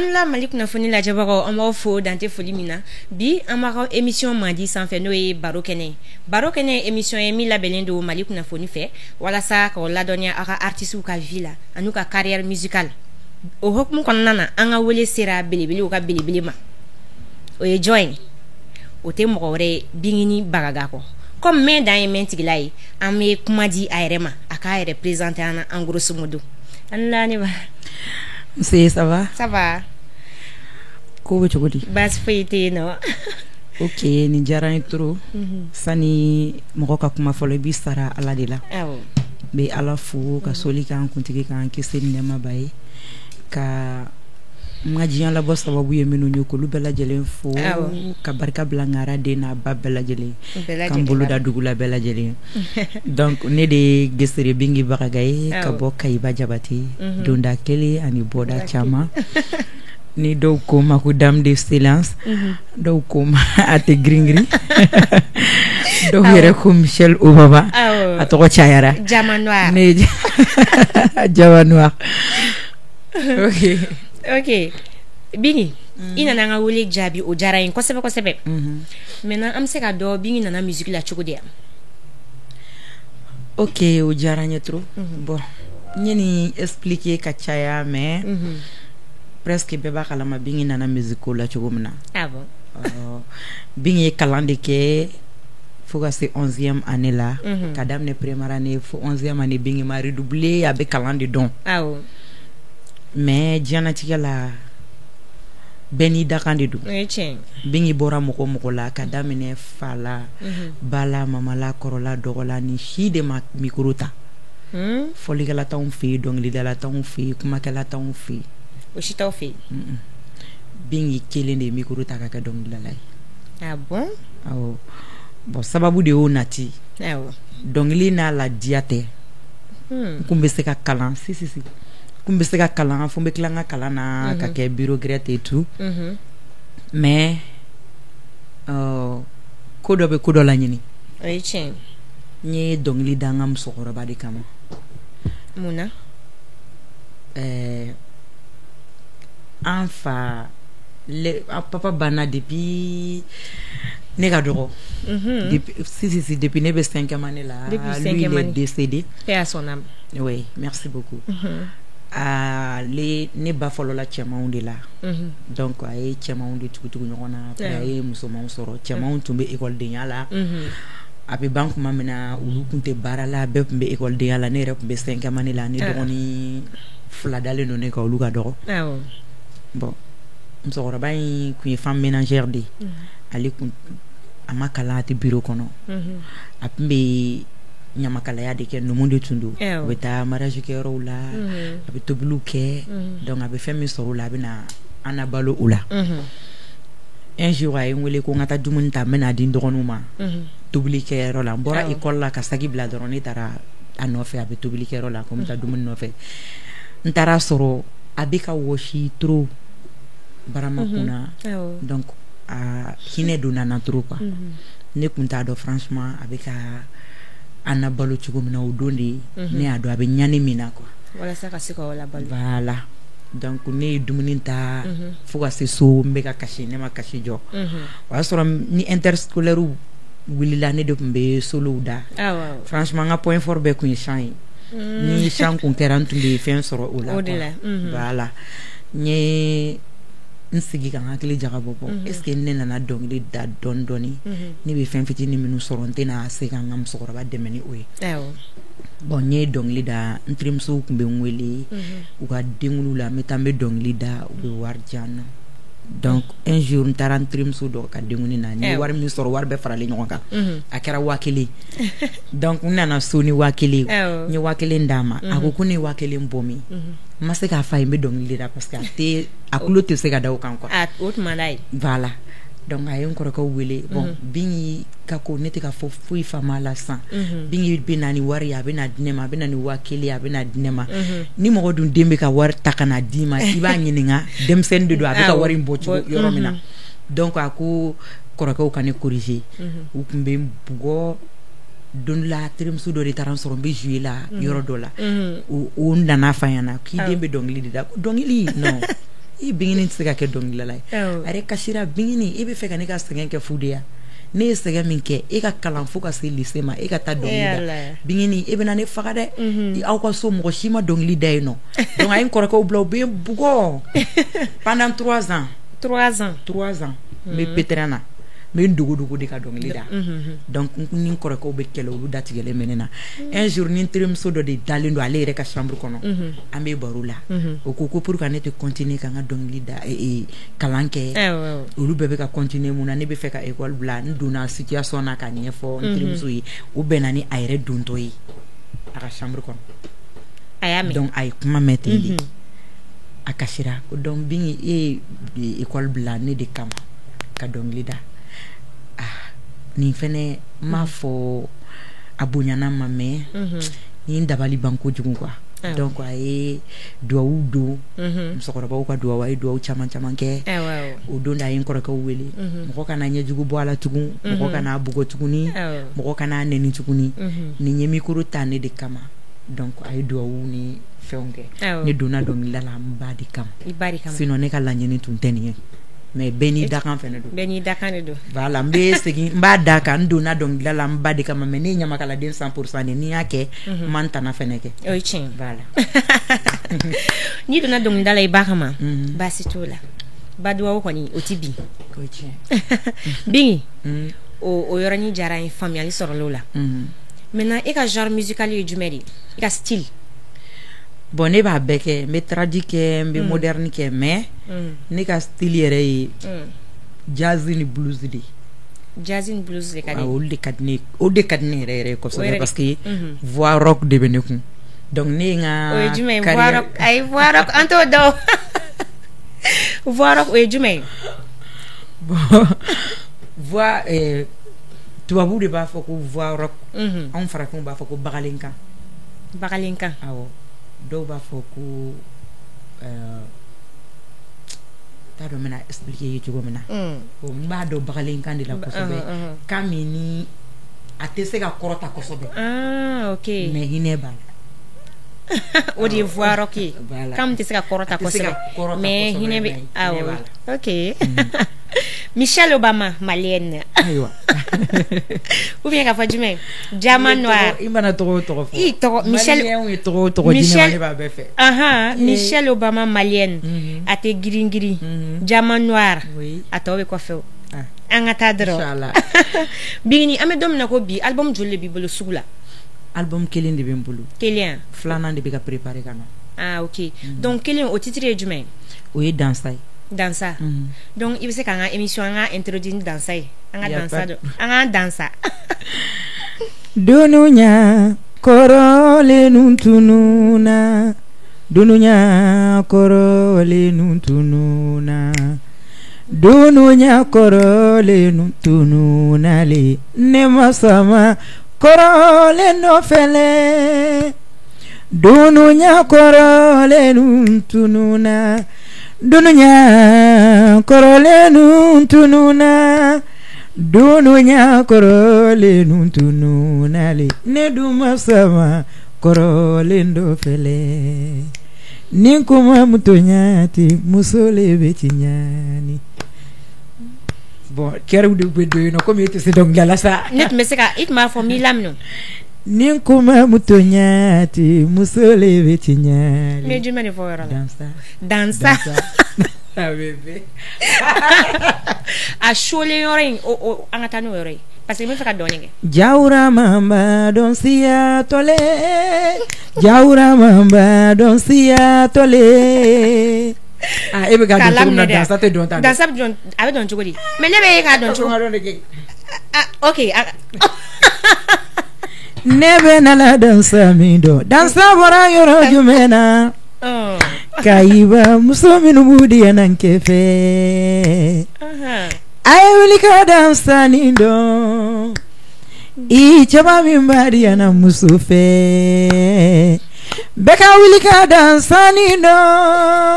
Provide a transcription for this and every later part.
An la Mali kunnafoni lajɛbagaw, an b'aw fo dante foli min na. Bi, an b'a ka émission mandi sanfɛ, n'o ye Baro Kɛnɛ ye. Baro Kɛnɛ ye émission ye min labɛnnen don Mali kunnafoni fɛ walasa k'aw ladɔnniya aw ka artistes ka vie la an'u ka carrière musicale. O hukumu kɔnɔna na, an ka wele sera belebelew ka belebele ma. O ye jɔn ye? O tɛ mɔgɔ wɛrɛ ye Bingini Bagaga kɔ. Comme mɛn dan ye mɛn tigila ye, an bɛ kuma di a yɛrɛ ma, a k'a yɛrɛ présenter an na en grosso modo. An la ne ba. Nse, ça va? Ça va. Ko bɛ cogo di? Baasi foyi tɛ yen nɔ. Ok, nin diyara n ye trop. Sani mɔgɔ ka kuma fɔlɔ, i b'i sara Ala de la. N bɛ Ala fo ka soli k'an kuntigi k'an kisi ni nɛɛma ba ye, ka n ka diɲɛ labɔ sababu ye minnu ye, k'olu bɛɛ lajɛlen fo, ka barika bila n den n'a ba bɛɛ lajɛlen, k'an bolo da dugu la bɛɛ lajɛlen. Donc ne de ye Gesere Bingi Bagaga ye, ka bɔ Kayiba Jabate, donda kelen ani bɔda caman. Ni dɔw ko ma ko dame de silence, dɔw ko ma a tɛ girin girin, dɔw yɛrɛ ko Michelle Obama, a tɔgɔ cayara. Diamant noir. Ne ye diamant noir, ok. Ok Bingi, i nana an ka wele jaabi, o diyara n ye kosɛbɛ kosɛbɛ. Maintenant, an bɛ se ka dɔn Bingi nana musique la cogo di yan? Ok, o diyara n ye trop. Bon, n ye nin expliquer ka caya, mais presque bɛɛ b'a kalama Bingi nana musique ko la cogo min na. Ah bon? Bingi ye kalan de kɛ fo ka se 11e année la. Ka daminɛ première année fo 11e année, Bingi ma redoubler, a bɛ kalan de dɔn. Mais diɲɛnatigɛ la, bɛɛ n'i dakan de don. O ye tiɲɛ ye. Bingi bɔra mɔgɔ mɔgɔ la, ka daminɛ fa la, ba la, mama la, kɔrɔ la, dɔgɔ la, ni si de ma micro ta. Fɔlikɛla t'anw fɛ yen, dɔnkilidala t'anw fɛ yen, kumakɛla t'anw fɛ yen. O si t'aw fɛ yen? Bingi kelen de ye micro ta ka kɛ dɔnkilidala ye. Ah bon? Awɔ. Bon, sababu de y'o nati. Dɔnkili n'a ladiya tɛ. N kun bɛ se ka kalan, si si si, n kun bɛ se ka kalan fo n bɛ tila n ka kalan na ka kɛ bureaucrate et tout, mais ko dɔ bɛ ko dɔ laɲini. O ye tiɲɛ ye. N ye dɔnkili da n ka musokɔrɔba de kama. Mun na? An fa le, papa banna depuis ne ka dɔgɔ. Depuis, si si si, depuis ne bɛ cinquième année la. Depuis lui cinquième il est année. décédé. Paix à son âme. Oui, merci beaucoup. Ale ne ba fɔlɔla cɛmanw de la. Donc a ye cɛmanw de tugu tugu ɲɔgɔn na. Après, a ye musomanw sɔrɔ. Cɛmanw tun bɛ ekɔlidenya la. A bɛ ban tuma min na, olu tun tɛ baara la, bɛɛ tun bɛ ekɔlidenya la. Ne yɛrɛ tun bɛ cinquième année la, ne dɔgɔnin fila dalen don ne kan, olu ka dɔgɔ. Bon, musokɔrɔba in tun ye femme ménagère de ye. Ale kun a ma kalan, a tɛ bureau kɔnɔ. A tun bɛ ɲamakalaya de kɛ, numu de tun don. A bɛ taa mariage kɛyɔrɔw la, a bɛ tobiliw kɛ. Donc a bɛ fɛn min sɔrɔ o la, a bɛ na an balo o la. Un jour, a ye n wele ko n ka taa dumuni ta, n bɛna di n dɔgɔninw ma tobili kɛyɔrɔ la. N bɔra école la ka saki bila dɔrɔn, ne taara a nɔfɛ, a bɛ tobili kɛyɔrɔ la, ko n bɛ taa dumuni nɔfɛ. N taara sɔrɔ a bɛ ka wɔsi trop barama kunna. Donc a hinɛ donna n na trop quoi. Ne kun t'a dɔn franchement a bɛ ka an balo cogo min na. O don de ne y'a dɔn a bɛ ɲani min na quoi. Walasa ka se k'aw labalo. Voilà. Donc ne ye dumuni ta fo ka se so, n bɛ ka kasi, ne ma kasi jɔ. O y'a sɔrɔ ni interscolaire wulila, ne de tun bɛ solow da. Franchement, n ka point fort bɛɛ tun ye chant ye. Ni chant kun kɛra, n tun bɛ fɛn sɔrɔ o la O de quoi. la. Voilà, n ye n sigi ka n hakili jagabɔ. Bɔ, est ce que ne nana dɔnkili da dɔɔni dɔɔni, ne bɛ fɛn fitinin minnu sɔrɔ, n tɛna se ka n ka musokɔrɔba dɛmɛ ni o ye? Bon, n ye dɔnkili da, n terimusow tun bɛ n wele u ka denkundi la, n bɛ taa, n bɛ dɔnkili da, u bɛ wari di yan nɔ. Donc un jour, n taara n terimuso dɔ ka denkundi na, n ye wari min sɔrɔ, wari bɛɛ faralen ɲɔgɔn kan, a kɛra 1000. Donc n nana so ni 1000 ye. N ye 1000 d'a ma. A ko ko ne ye 1000 bɔ min? N ma se k'a f'a ye n bɛ dɔnkili da, parce que a tɛ, a tulo tɛ se ka da o kan quoi. Ah, o tun man d'a ye. Voilà. Donc a ye n kɔrɔkɛw wele. Bon, Bingi ka ko, ne tɛ ka fɔ foyi faamu a la sisan. Bingi bɛ na ni wari ye, a bɛ na di ne ma, a bɛ na ni 1000 ye, a bɛ na di ne ma. Ni mɔgɔ dun den bɛ ka wari ta ka na d'i ma, i b'a ɲininka denmisɛnnin de don, a bɛ ka wari in bɔ cogo yɔrɔ min na. Donc a ko kɔrɔkɛw ka ne corriger. U tun bɛ n bugɔ. Don dɔ la, terimuso dɔ de taara n sɔrɔ n bɛ jouer la yɔrɔ dɔ la. O nana f'a ɲɛna k'i den bɛ dɔnkili de da. Ko dɔnkili non. I Bingini tɛ se ka kɛ dɔnkilidala ye. A yɛrɛ kasira. Bingini, e bɛ fɛ ka ne ka sɛgɛn kɛ fu de ya? Ne ye sɛgɛn min kɛ e ka kalan fo ka se lycée ma, e ka taa dɔnkili da. Bingini, e bɛna ne faga dɛ. Aw ka so, mɔgɔ si ma dɔnkili da yen nɔ. Donc a ye n kɔrɔkɛw bila, u bɛ n bugɔ pendant 3 ans. 3 ans? 3 ans, n bɛ pétrin na, n bɛ n dogo dogo de ka dɔnkili da. Donc n ni n kɔrɔkɛw bɛ kɛlɛ, olu datigɛlen bɛ ne na. Un jour, ni n terimuso dɔ de dalen don ale yɛrɛ ka chambre kɔnɔ, an bɛ baro la, o ko ko pour que ne tɛ continuer ka n ka dɔnkili da, kalan kɛ, olu bɛɛ bɛ ka continuer, mun na ne bɛ fɛ ka école bila? N donna situation na ka ɲɛfɔ n terimuso ye. O bɛnna ni a yɛrɛ dontɔ ye a ka chambre kɔnɔ. A y'a mɛn. Donc a ye kuma mɛn ten de, a kasira ko: donc Bingi, e ye école bila ne de kama ka dɔnkili da. Ah, nin fɛnɛ, n m'a fɔ a bonyana ma, mais nin dabali ban kojugu quoi. Donc a ye duwawu don, musokɔrɔbaw ka duwawu, a ye duwawu caman caman kɛ. O don de a ye n kɔrɔkɛw wele: mɔgɔ kana ɲɛjugu bɔ a la tugun, mɔgɔ kana bugɔ tuguni, mɔgɔ kana nɛni tuguni, nin ye micro ta ne de kama. Donc a ye duwawu ni fɛnw kɛ, ne donna dɔnkilida la n ba de kama. I ba de kama. Sinon ne ka laɲini tun tɛ nin ye, mais bɛɛ n'i dakan fɛnɛ don. Bɛɛ n'i dakan de don. Voilà, n bɛ segin, n b'a da kan, n donna dɔnkilida la n ba de kama, mais ne ye ɲamakaladen 100% de, n'i y'a kɛ, n ma n tana fɛnɛ kɛ. O ye tiɲɛ. Voilà. N'i donna dɔnkilida la i ba kama, baasi t'o la, ba duwawu kɔni o ti bin. O ye tiɲɛ. Bingi, o yɔrɔnin diyara n ye, faamuyali sɔrɔla o la. Maintenant, e ka genre musical ye jumɛn de ye, i ka style? Bon, ne b'a bɛɛ kɛ, n bɛ tradi kɛ, n bɛ moderne kɛ, mais ne ka style yɛrɛ ye jazz ni blues de ye. Jazz ni blues de ka di. Olu de ka di ne, o de ka di ne yɛrɛ yɛrɛ kosɛbɛ, parce que voix rock de bɛ ne kun. Donc ne ye n ka O ye jumɛn ye, voix rock? Ayi, voix rock, an t'o dɔn. Voix rock, o ye jumɛn ye? Bon, voix, tubabuw de b'a fɔ ko voix rock, anw farafinw b'a fɔ ko bagalenkan. Bagalenkan. Awɔ, dɔw b'a fɔ ko t'a dɔn n bɛna expliquer ye cogo min na. N b'a dɔn bagalenkan de la kosɛbɛ, kan min ni a tɛ se ka kɔrɔta kosɛbɛ. Ah, ok. Mais hinɛ b'a la. O de ye voix rock ye. Voilà. Kan min tɛ se ka kɔrɔta A tɛ se ka kosɛbɛ, kɔrɔta mais kosɛbɛ, hinɛ bɛ. mais hinɛ Awɔ. b'a la. Ok, Michelle Obama malienne. Ayiwa. Ou bien k'a fɔ jumɛn, diamant noir. I mana tɔgɔ o tɔgɔ fɔ. I tɔgɔ Michelle. Maliyɛnw ye tɔgɔ o tɔgɔ di ne ma, ne b'a bɛɛ fɛ. Ahan, Michelle Obama malienne. A tɛ girin girin. Diamant noir. A tɔ bɛ kɔfɛ o. An ka taa dɔrɔn. Inchallah. Bingini, an bɛ don min na ko bi, album joli de b'i bolo sugu la? Album kelen de bɛ n bolo. Kelen? Filanan de bɛ ka préparer ka na. Ah, ok. Donc kelen o, titre ye jumɛn ye? O ye Dansa ye. Dansa. Donc i bɛ se k'an ka émission, an ka introduire ni dansa ye, an ka Y a dansa pas dɔ, an k'an dansa. Dunuya kɔrɔlen tununa, dunuya kɔrɔlen tununa, dunuya kɔrɔlen tununa le, ne ma sama kɔrɔlen nɔfɛlɛ. Dunuya kɔrɔlen tununa, dunuya kɔrɔlen tununa, dunuya kɔrɔlen tununa le, ne dun ma sama kɔrɔlen dɔ fɛlɛ. Ni kuma muto ɲa muso le bɛ ci ɲaani. Bon, kɛrɛw de bɛ don yen nɔ, komi e tɛ se dɔnkilida la sa. Ne tun bɛ se ka, i tun b'a fɔ n b'i laminɛ. Ni kuma muto ɲa muso le bɛ ci N bɛ ɲaani. Jumɛn de fɔ o yɔrɔ la? Dansa. Dansa. A bɛ bɛn. A solen yɔrɔ in, o an ka taa n'o yɔrɔ ye, parce que n bɛ fɛ ka dɔɔnin kɛ. Jawura mamba dɔn siya tɔle, jawura mamba dɔn siya tɔle. Ah, e bɛ ka K'a dɔn cogo min na laminɛ dɛ. Dansa tɛ dɔn tan dɛ. Dansa bɛ dɔn, a bɛ dɔn cogo di? Mais ne bɛ e k'a dɔn cogo. Cogo dɔ de kɛ. Ah, ok. Ne bɛ na la dansa min dɔn, dansa bɔra yɔrɔ jumɛn na? Kayiba muso minnu b'u di yan kɛfɛ, a ye wuli ka dansa nin dɔn. I cɛba min b'a di yan muso fɛ, bɛɛ ka wuli ka dansa nin dɔn.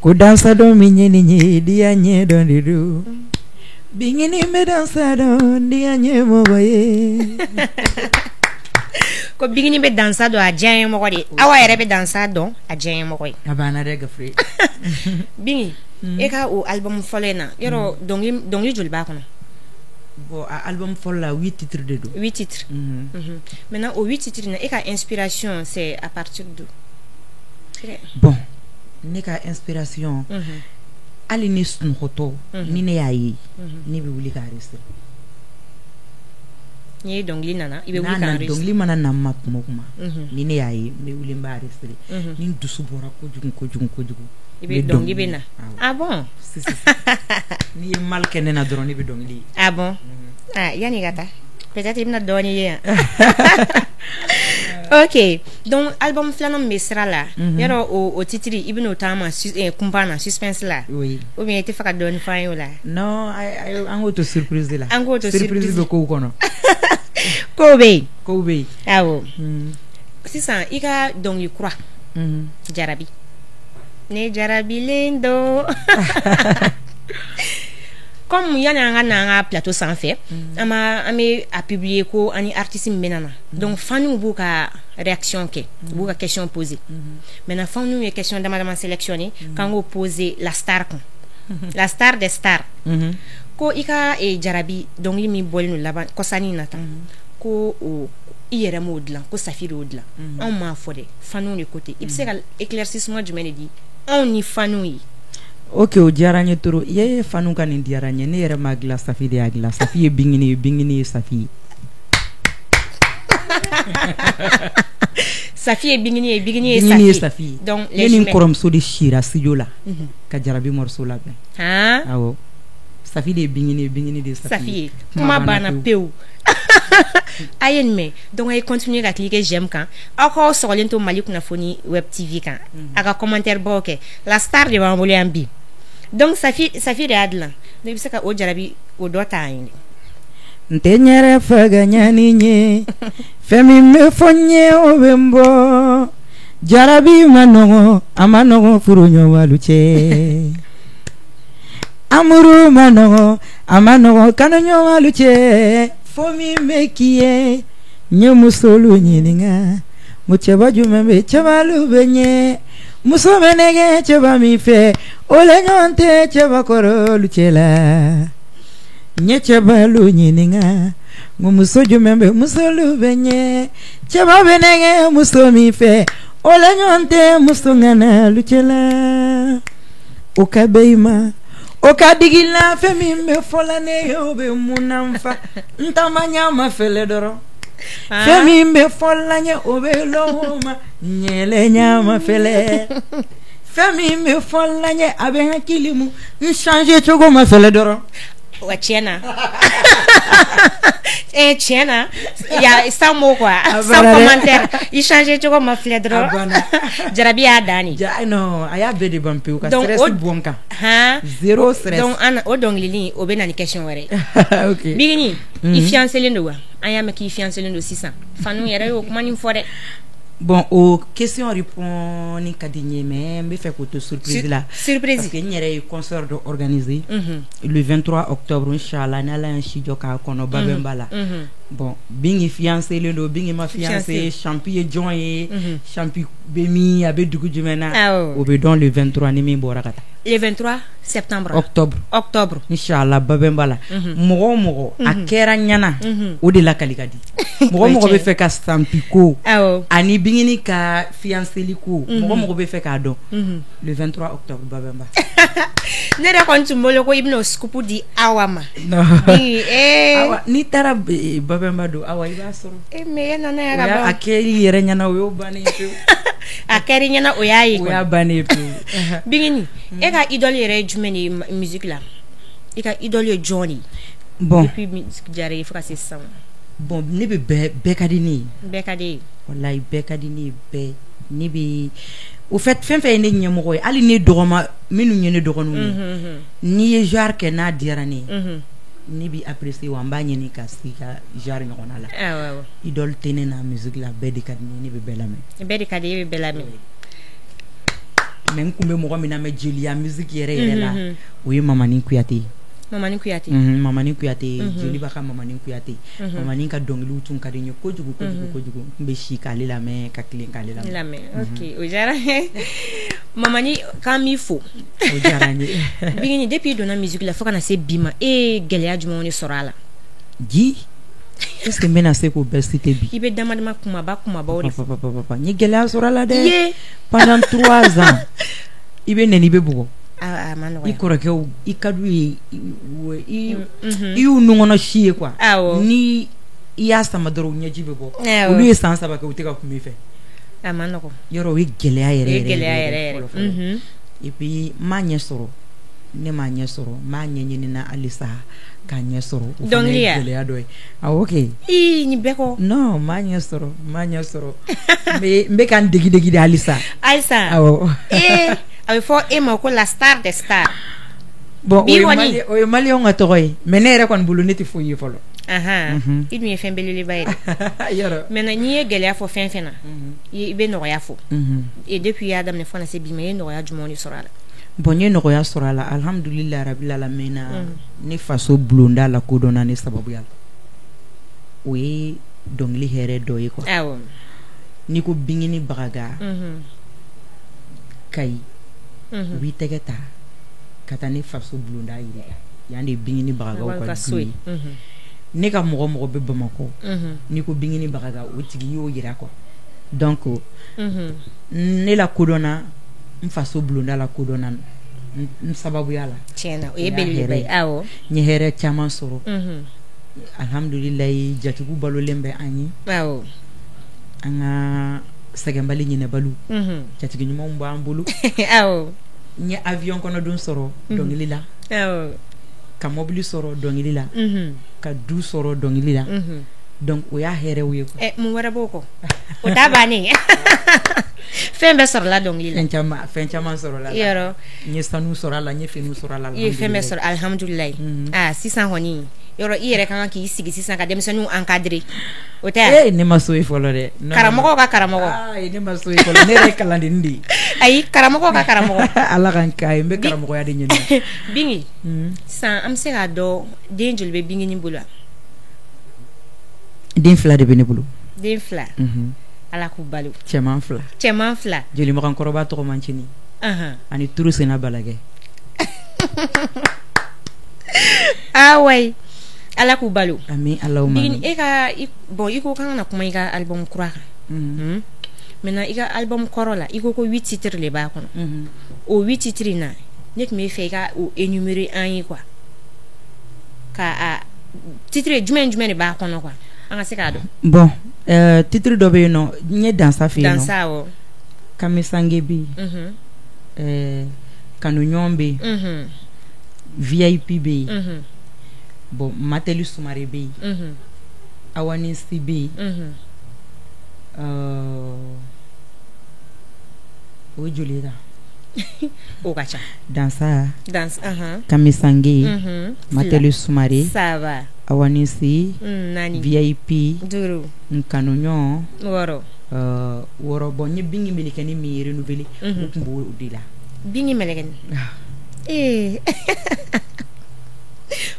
Ko dansa dɔn min ye nin ye, diya ɲɛ dɔn de don. Bingini bɛ dansa dɔn, diya ɲɛ mɔgɔ ye. Ko Bigini bɛ dansa dɔn, a diya ye mɔgɔ de ye. Awa yɛrɛ bɛ dansa dɔn, a diya ye mɔgɔ ye. A banna dɛ, Gafure. Bigini, e ka o album fɔlɔ in na, yɔrɔ dɔnkili joli b'a kɔnɔ? Bon, a album fɔlɔ la, 8 titres de don. 8 titres. Maintenant, o 8 titres na, e ka inspiration, c'est à partir d'où? Bon, ne ka inspiration, hali ni sunɔgɔtɔ ni ne y'a ye, ne bɛ wuli k'a enregistrer. N'i ye dɔnkili nana, i bɛ wuli k'a enregistrer. Dɔnkili mana na n ma kuma o kuma, ni ne y'a ye, n bɛ wuli, n b'a enregistrer. Ni n dusu bɔra kojugu kojugu kojugu, i bɛ dɔnkili bɛ na. Ah bon? Si si, n'i ye mal kɛ ne na dɔrɔn, ne bɛ dɔnkili ye. Ah bon? Ah, yanni ka taa, peut-être i bɛna dɔɔnin ye yan. Ok, donc album filanan min bɛ sira la, yɔrɔ o titre, i bɛn'o t'an ma kunpan na, suspense la? Oui. Ou bien i tɛ fɛ ka dɔɔnin f'an ye o la? Non, an k'o to surprise la. An k'o to surprise bɛ kow kɔnɔ. Kow bɛ yen. Kow bɛ yen. Awɔ. Sisan, i ka dɔnkili kura, Jarabi, ne jarabilen don. Comme yani an ka na an ka plateau sanfɛ, an b'a an bɛ a publier ko an ni artiste min bɛna na, donc faniw b'u ka réaction kɛ, u b'u ka question poser. Maintenant, faniw ye question dama dama sélectionner k'an k'o poser la star kun, la star des stars, ko i ka Jarabi dɔnkili min bɔlen don laban kɔsani in na tan, ko o i yɛrɛ m'o dilan, ko Safi de y'o dilan. Anw m'a fɔ dɛ, faniw de ko ten. I bɛ se ka éclaircissement jumɛn de di anw ni faniw ye? Ok, o diyara n ye trop. I ye fanu ka nin diyara n ye. Ne yɛrɛ m'a dilan, Safi de y'a dilan. Safi ye Bingini ye, Bingini ye Safi ye. Safi ye Bingini ye, Bingini ye Bingini ye Safi ye. Donc ne ni n kɔrɔmuso de sira studio la ka Jarabi morceau labɛn. Awɔ, Safi de ye Bingini ye, Bingini de ye Safi ye. Kuma banna pewu. A ye nin mɛn. Donc a ye continuer ka cliquer j'aime kan, aw k'aw sɔgɔlen to Mali Kunnafoni Web TV kan, a ka commentaire baw kɛ. La star de b'an bolo yan bi. Donc Safi, Safi de y'a dilan. Ne bɛ se ka o jarabi o dɔ ta an ye? N tɛ n yɛrɛ faga ɲani ye, fɛn min bɛ fɔ n ye, o bɛ n bɔ. Jarabi ma nɔgɔn, a ma nɔgɔn furu ɲɔgɔnwalu cɛ. Amuru ma nɔgɔn, a ma nɔgɔn kanu ɲɔgɔnwalu cɛ. Fo min bɛ k'i ye, n ye musolu ɲininka, n ko cɛba jumɛn bɛ cɛbalu bɛ ɲɛ? Muso bɛ nɛgɛ cɛba min fɛ, o le ɲɔgɔn tɛ cɛbakɔrɔlu cɛ la. N ye cɛbalu ɲininka, n ko muso jumɛn bɛ musolu bɛ ɲɛ? Cɛba bɛ nɛgɛ muso min fɛ, o le ɲɔgɔn tɛ muso ŋanalu cɛ la. O ka bɛn i ma, o ka digi la. Fɛn min bɛ fɔla ne ye, o bɛ mun na n fa? N taama ɲama fɛlɛ dɔrɔn. Fɛn min bɛ fɔla n ye, o bɛ lɔn o ma ɲɛlɛ ɲama fɛlɛ. Fɛn min bɛ fɔla n ye, a bɛ hakili mu n changer cogo ma fɛlɛ dɔrɔn. Wa tiɲɛ na, eh, tiɲɛ na, ya sans mot quoi, sans commentaire, i changer cogo ma filɛ dɔrɔn. Jarabi y'a dan de. Non, a y'a bɛɛ de ban pewu ka stress bɔ n kan. Zéro stress. Donc an o dɔnkilili, o bɛ na ni question wɛrɛ ye. Bigini, i fiancélen don wa? An y'a mɛn k'i fiancélen don sisan. Fanu yɛrɛ y'o kuma nin fɔ dɛ. Bon, o question répond ni ka di n ye, mais n bɛ fɛ k'o to surprise la. Surprise. Parce que n yɛrɛ ye concert dɔ organiser le 23 octobre, inchallah, ni Ala y'an si jɔ k'a kɔnɔ, Babɛnba la. Bon, Bingi fiancé len don, Bingi ma fiancé, Champi ye jɔn ye, Champi bɛ min, a bɛ dugu jumɛn na, o bɛ dɔn le 23 ni min bɔra ka taa. Le 23 septembre. Octobre. Octobre. Inchallah, Babɛnba la. Mɔgɔ o mɔgɔ a kɛra ɲɛna, o de lakali ka di. Mɔgɔ o mɔgɔ bɛ fɛ ka Sampi ko ani Bingini ka fiancéli ko, mɔgɔ o mɔgɔ bɛ fɛ k'a dɔn, le 23 octobre, Babɛnba. Ne yɛrɛ kɔni tun bolo ko i bɛna o scoop di Awa ma. Awa, n'i taara Babɛnba don, Awa, i b'a sɔrɔ. E, mais e nana yan ka ban. A kɛr'i yɛrɛ ɲɛna, o y'o bannen ye pewu. A kɛr'i ɲɛna, o y'a ye. O y'a bannen ye pewu. Bingini, e ka idole yɛrɛ ye jumɛn de ye musique la? I ka idole ye jɔn de ye? Bon. Depuis musique diyara i ye fo ka se sisan ma. Bon, ne bɛ bɛɛ, bɛɛ ka di ne ye. Bɛɛ ka di ye. Walayi, bɛɛ ka di ne ye, bɛɛ. Ne bɛ au fait, fɛn fɛn ye ne ɲɛmɔgɔ ye, hali ne dɔgɔma minnu ye ne dɔgɔninw ye, n'i ye genre kɛ n'a diyara ne ye, ne b'i apprécier, wa n b'a ɲini ka sigi ka genre ɲɔgɔnna la. Idole tɛ ne na musique la, bɛɛ de ka di ne ye, ne bɛ bɛɛ lamɛn. Bɛɛ de ka di e, bɛ bɛɛ lamɛn. Mais n kun bɛ mɔgɔ min lamɛn jeliya musique yɛrɛ yɛrɛ la, o ye Mamani Kuyate ye. Mamani Kuyate. Mamani Kuyate, jeliba ka Mamani Kuyate. Mamani ka dɔnkiliw tun ka di n ye kojugu kojugu kojugu. N tun bɛ si k'ale lamɛn, ka tilen k'ale lamɛn. Ok, o diyara n ye. Mamani, k'an b'i fo. O diyara n ye. Bigini, depuis i donna musique la fo ka na se bi ma, e ye gɛlɛya jumɛnw de sɔrɔ a la? Ji, est ce que n bɛna se k'o bɛɛ citer bi? I bɛ dama dama kumaba kumabaw de fɔ. Papa, n ye gɛlɛya sɔrɔ a la dɛ. Ye. Pendant 3 ans, i bɛ nɛni, i bɛ bugɔ. A ma I nɔgɔya. kɔrɔkɛw, i ka d'u ye, i y'u nunkɔnɔ si ye quoi. Ni i y'a sama dɔrɔn, u ɲɛji bɛ bɔ. Olu ye san 3 kɛ, u tɛ ka kuma i fɛ. A ma nɔgɔn. Yɔrɔ, o ye gɛlɛya yɛrɛ O ye yɛrɛ gɛlɛya yɛrɛ yɛrɛ fɔlɔ yɛrɛ. fɔlɔ. Et puis n m'a ɲɛ sɔrɔ, ne m'a ɲɛ sɔrɔ, n b'a ɲɛɲini na halisa k'a ɲɛ sɔrɔ. O fana Dɔnkili ye ya? gɛlɛya dɔ ye. Awɔ kɛ. Ii, nin bɛɛ kɔ. Non, n m'a ɲɛ sɔrɔ, n m'a ɲɛ sɔrɔ. N bɛ ka n degi degi de halisa. Halisa. Awɔ. Ee, a bɛ fɔ e ma ko la star des stars. Bon, o Bi ye kɔni. O ye maliyɛnw ka tɔgɔ ye, mais ne yɛrɛ kɔni bolo, ne tɛ foyi ye fɔlɔ. I dun ye fɛn belebeleba ye dɛ. Yɔrɔ. Maintenant, n'i ye gɛlɛya fɔ fɛn fɛn na, i bɛ nɔgɔya fɔ. Et depuis i y'a daminɛ fo ka na se bi ma, i ye nɔgɔya jumɛnw de sɔrɔ a la? Bon, n ye nɔgɔya sɔrɔ a la, alhamdulilayi rabil alamina. Ne faso bulonda la kodɔnna ne sababuya la. O ye dɔnkili hɛrɛ dɔ ye quoi. N'i ko Bingini Bagaga, Kayi, u b'i tɛgɛ ta ka taa ne faso bulonda yir'i la. Yan de ye Bingini Bagagaw Ka ka so du ye. ye. Ne ka mɔgɔ mɔgɔ bɛ Bamakɔ, n'i ko Bingini Bagaga, o tigi y'o yira quoi. Donc ne la kodɔnna, n faso bulonda la kodɔnna n sababuya la. Tiɲɛ na, o ye O y'a belebeleba hɛrɛ ye. ye. N ye hɛrɛ caman sɔrɔ. Alhamdulilayi, jatigiw balolen bɛ an ye. An ka sɛgɛnbali ɲinɛbaliw, jatigi ɲumanw b'an bolo. N ye avion kɔnɔdon sɔrɔ dɔnkili la, ka mobili sɔrɔ dɔnkili la, ka du sɔrɔ dɔnkili la. Donc o y'a hɛrɛw ye quoi. Ɛ, mun wɛrɛ b'o kɔ? O t'a bannen ye. Fɛn bɛɛ sɔrɔla dɔnkili la. Fɛn caman, fɛn caman sɔrɔla la. Yɔrɔ. N ye sanu sɔrɔ a la, n ye finiw sɔrɔ a la. I ye fɛn bɛɛ sɔrɔ, alhamdulilayi. Aa, sisan kɔni, yɔrɔ i yɛrɛ ka kan k'i sigi sisan ka denmisɛnninw encadrer. O tɛ wa? Ee, ne ma so ye fɔlɔ dɛ. Non, non. Karamɔgɔw ka karamɔgɔ. Aa, ne ma so ye fɔlɔ, ne yɛrɛ ye kalandennin de ye. Ayi, karamɔgɔw ka karamɔgɔ. Ala ka n k'a ye, n bɛ karamɔgɔya de ɲini. Bingi, sisan an bɛ se k'a dɔn den joli bɛ Bingini bolo wa? Den 2 de bɛ ne bolo. Den 2. Ala k'u balo. Cɛman 2. Cɛman 2. Jelimakan tɔgɔ mancinin. Ani turu senna balakɛ. Ah ouais. Ala k'u balo. Ami Allahumma. Bingini, e ka bon, i ko k'an kana kuma i ka album kura kan. Maintenant, i ka album kɔrɔ la, i ko ko 8 titres de b'a kɔnɔ. O 8 titres in na, ne tun bɛ fɛ i ka o énumérer an ye quoi. Ka a titre jumɛn jumɛn de b'a kɔnɔ quoi. An ka se k'a dɔn. Bon, titre dɔ bɛ yen nɔ, n ye dansa fɛ yen nɔ. Dansa, awɔ. Kamisange bɛ yen. Kanuɲɔgɔn bɛ yen. VIP bɛ yen. Bon, Mateli Sumare bɛ yen. Awanisi bɛ yen. O ye joli ye tan? O ka ca. Dansa, Dansa. Kamisange, Mateli 2. Sumare, 3. Awanisi, 4. VIP, 5. Nkanuɲɔgɔn, 6. 6. Bon, n ye Bingi Melekɛni min renouveler, o tun b'o de la. Bingi Melekɛni. Ee.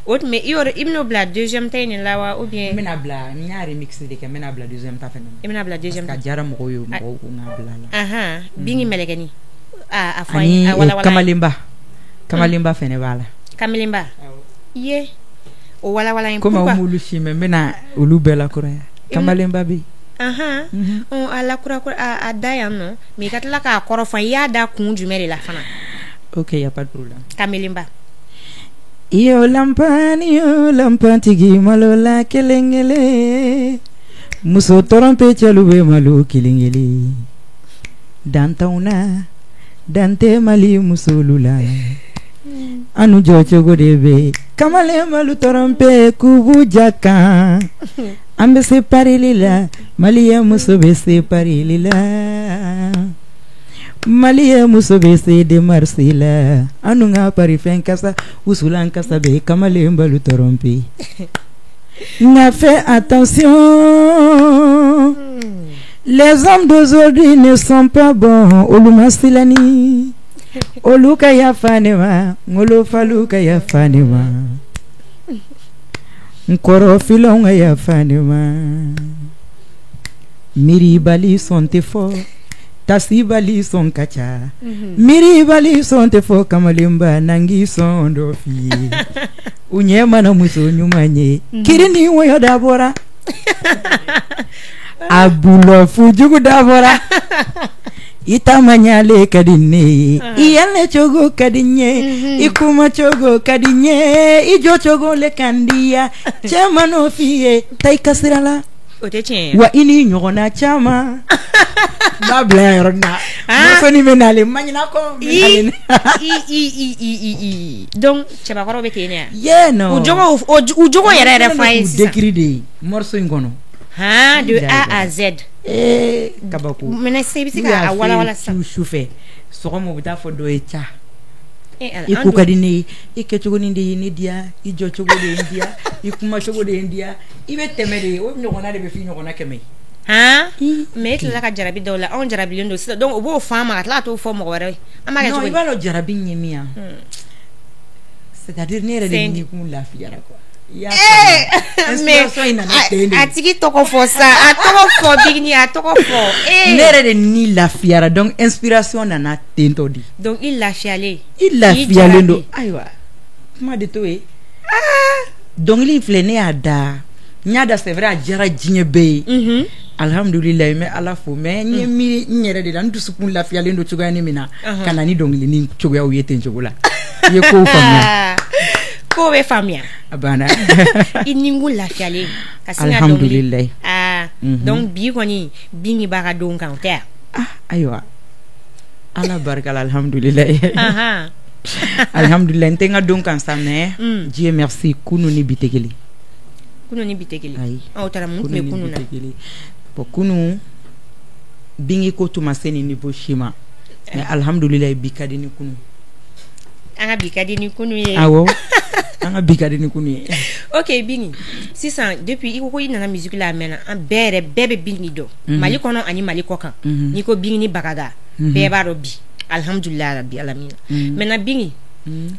O tun bɛ i yɔrɔ, i bɛn'o bila deuxième ta in de la wa ou bien? N bɛna bila, n y'a remix de kɛ, n bɛna bila deuxième ta fɛnɛ na. I bɛna bila deuxième. Parce que a diyara mɔgɔw ye, mɔgɔw ko n k'a bila a la. Bingi Melekɛni. A fɔ an Ani ye, a walawala an ye. Kamalenba. Kamalenba fɛnɛ b'a la. Kamalenba. Iye. O walawala an ye. Komi aw Pourquoi? m'olu si mɛ, n bɛna olu bɛɛ lakuraya. Kamalenba bɛ yen. Ɔ, a lakura a da yan nɔ, mais i ka tila k'a kɔrɔ fɔ, i y'a da kun jumɛn de la fana? Ok, y a pas de problème. Kamalenba. Iyo lampa ni yo lampantigi malo la kelen kelen, muso tɔrɔnpe cɛlu bɛ malo kelen kelen, dantanw na dan tɛ Mali musolu la, anu jɔ cogo de bɛ kamalen malo tɔrɔnpe k'u ja kan, an bɛ se parili la, maliyɛn muso bɛ se parili la, maliyɛn muso bɛ se démarche la, anu ka parifɛn kasa wusulan kasa bɛ kamalen balu tɔrɔnpe. Nka fais attention, les hommes d'aujourd'hui ne sont pas bons, olu ma silani. Olu ka yafa ne ma, n wolofalu ka yafa ne ma, n kɔrɔfilanw ka yafa ne ma. Miiribali sɔn tɛ fɔ, tasibali sɔn ka ca, miiribali sɔn tɛ fɔ, kamalenba nangi sɔn dɔ f'i ye. U ɲɛ mana muso ɲuman ye, kirin ni wɔyɔ dabɔra, a bulɔfu jugu dabɔra. I taamaɲalen ka di ne ye, i yɛlɛ cogo ka di n ye, i kuma cogo ka di n ye, i jɔ cogo le ka di ya. Cɛ man'o f'i ye, taa i ka sira la. O tɛ tiɲɛ ye. Wa i ni ɲɔgɔnna caman. N b'a bila yan yɔrɔnin na. Musonin bɛ nalen, ma ɲinɛ a kɔ. I i i i i i donc cɛbakɔrɔ bɛ ten de wa? Yeah non. U jogo yɛrɛ yɛrɛ fɔ an ye sisan. Décrit de ye morceau in kɔnɔ. Han, de A à Z. Ee kabako. Maintenant sisan i bɛ se k'a walawala sisan. Su fɛ sɔgɔma u bɛ taa fɔ dɔ ye ca. I ko ka di ne ye, i kɛcogo de ye ne diya, i jɔcogo de ye n diya, i kumacogo de ye n diya, i bɛ tɛmɛ de ye, o ɲɔgɔnna de bɛ f'i ɲɔgɔnna 100 ye. Han, mais e tilala ka jarabi dɔw la, anw jarabilen don sisan, donc u b'o fɔ an ma ka tila ka t'o fɔ mɔgɔ wɛrɛ ye. An b'a kɛ cogo di? Non, i b'a dɔn jarabi in ye min ye, c'est à dire ne yɛrɛ de nikun lafiyara quoi. Mais a tigi tɔgɔ fɔ sa, a tɔgɔ fɔ Bigini, a tɔgɔ fɔ. Ne yɛrɛ de ni lafiyara, donc inspiration nana ten tɔ de. Donc i lafiyalen. I lafiyalen don, ayiwa kuma de t'o ye. Dɔnkili filɛ, ne y'a da, n y'a da, c'est vrai a diyara diɲɛ bɛɛ ye. Alhamdulilayi, n bɛ Ala fo, mais n ye miiri n yɛrɛ de la, n dusukun lafiyalen don cogoya min na, ka na ni dɔnkilinin cogoyaw ye ten cogo la. I ye kow faamuya. Ko bɛ faamuya. A banna. I nikun lafiyalen ka sin ka dɔnkili. Alhamdulilayi. Aa donc bi kɔni Bingi b'a ka don kan, o tɛ wa? Ah ayiwa, Ala barika la, alhamdulilayi. Alhamdulilayi, n tɛ n ka don kan sa, mais Dieu merci, kunun ni bi tɛ kelen. Kunun ni bi tɛ kelen. Ayi. O taara mun tun bɛ kunun na? Bon kunun Bingi ko tun ma se nin niveau si ma, mais alhamdulilayi bi ka di ni kunun. An ka bi ka di ni kunun ye. Awɔ. An ka bi ka di ni kunun ye. Ok Bingi, sisan depuis i ko ko i nana musique la a mɛnna, an bɛɛ yɛrɛ bɛɛ bɛ Bingi dɔn. Mali kɔnɔ ani Mali kɔ kan. N'i ko Bingini Bagaga, bɛɛ b'a dɔn bi. Alhamdulilayi rabi alamina. Maintenant Bingi,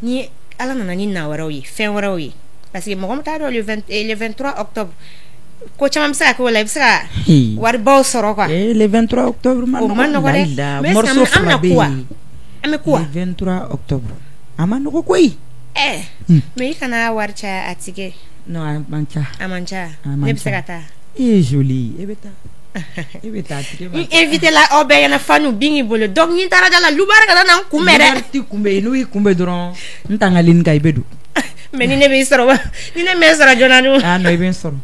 ni Ala nana ni na wɛrɛw ye, fɛn wɛrɛw ye, parce que mɔgɔ min t'a dɔn le 23 octobre ko caman bɛ se ka k'o la, i bɛ se ka waribaw sɔrɔ quoi. Le 23 octobre ma nɔgɔn. O ma nɔgɔn dɛ. Mais an bɛna ku wa? An bɛ ku wa? Le 23 octobre a ma nɔgɔn koyi. Mais i kana wari caya a tigɛ. Non, a man ca. A man ca. Ne bɛ se ka taa. E jolie, e bɛ taa. E bɛ taa tigɛ. N invité la aw bɛɛ ɲɛna fanu Bingi bolo, donc ni n taara da la Lubara kana na n kunbɛn dɛ. Lubara t'i kunbɛn, n'u y'i kunbɛn dɔrɔn n tangalen kan i bɛ don. Mais ni ne b'i sɔrɔ, ni ne m'e sɔrɔ joona dun? Ah non, i bɛ n sɔrɔ.